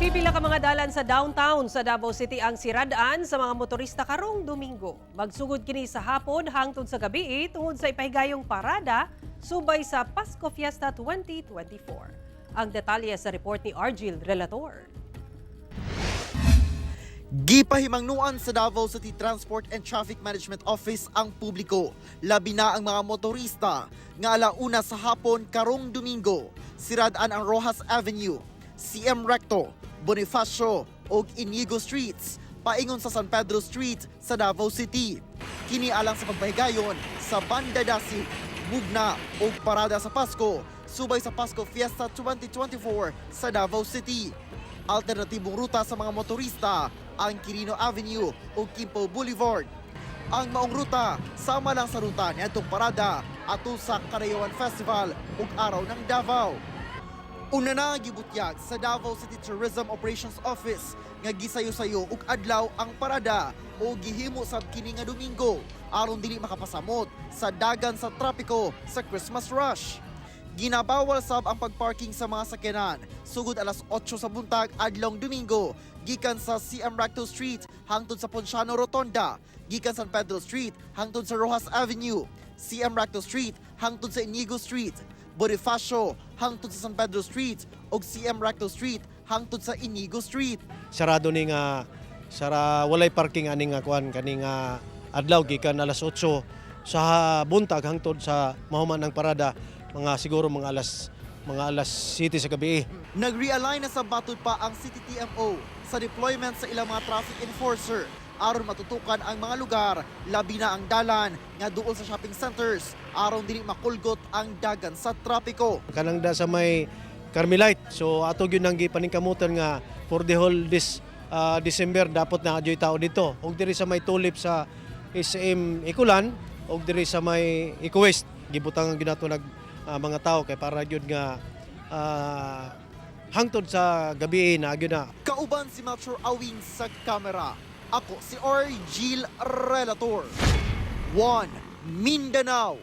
Pipila ka mga dalan sa downtown sa Davao City ang siradaan sa mga motorista karong Domingo. Magsugod kini sa hapon hangtod sa gabi tungod sa ipahigayong parada subay sa Pasko Fiesta 2024. Ang detalye sa report ni Argil Relator. Gipahimangnuan sa Davao City Transport and Traffic Management Office ang publiko, labi na ang mga motorista, nga alauna sa hapon karong Domingo, siradaan ang Roxas Avenue, CM Recto, Bonifacio ug Inigo Streets, paingon sa San Pedro Street sa Davao City. Kini alang sa pagpahigayon sa Banda Dasig, Mugna ug Parada sa Pasko, subay sa Pasko Fiesta 2024 sa Davao City. Alternatibong ruta sa mga motorista ang Quirino Avenue ug Quimpo Boulevard. Ang maong ruta sama lang sa ruta niadtong parada ato sa Kadayawan Festival ug Araw ng Davao. Una na gibutyag sa Davao City Tourism Operations Office nga gisayo-sayo og adlaw ang parada o gihimo sab kini nga Domingo aron dili makapasamot sa dagan sa trapiko sa Christmas rush. Ginabawal sab ang pagparking sa mga sakyanan sugod alas 8 sa buntag adlong Domingo gikan sa CM Recto Street hangtod sa Ponciano Rotonda, gikan San Pedro Street hangtod sa Roxas Avenue, CM Recto Street hangtod sa Inigo Street, Bonifacio hangtod sa San Pedro Street ug CM Recto Street hangtod sa Inigo Street. Sarado ni nga sara, walay parking ani nga kuan kani nga adlaw gikan alas 8 sa buntag hangtod sa mahuman ang parada, mga siguro mga alas 7 sa gabi. Nag-realign na sa batud pa ang CTTMO sa deployment sa ilang mga traffic enforcer aron matutukan ang mga lugar, labi na ang dalan nga duol sa shopping centers aron dili makulgot ang dagan sa trapiko. Kanang da sa may Carmelite. So ato gyud nang gipaningkamutan nga for the whole this December dapat na adyoy tao dito. Ug diri sa may Tulip sa SM Ecoland ug diri sa may Eco West, gibutangan gyud nato nag mga tao kay para gyud nga hangtod sa gabi na gyud na. Kauban si Melchor Awing sa kamera. Ako si Argil Relator. 1 Mindanao.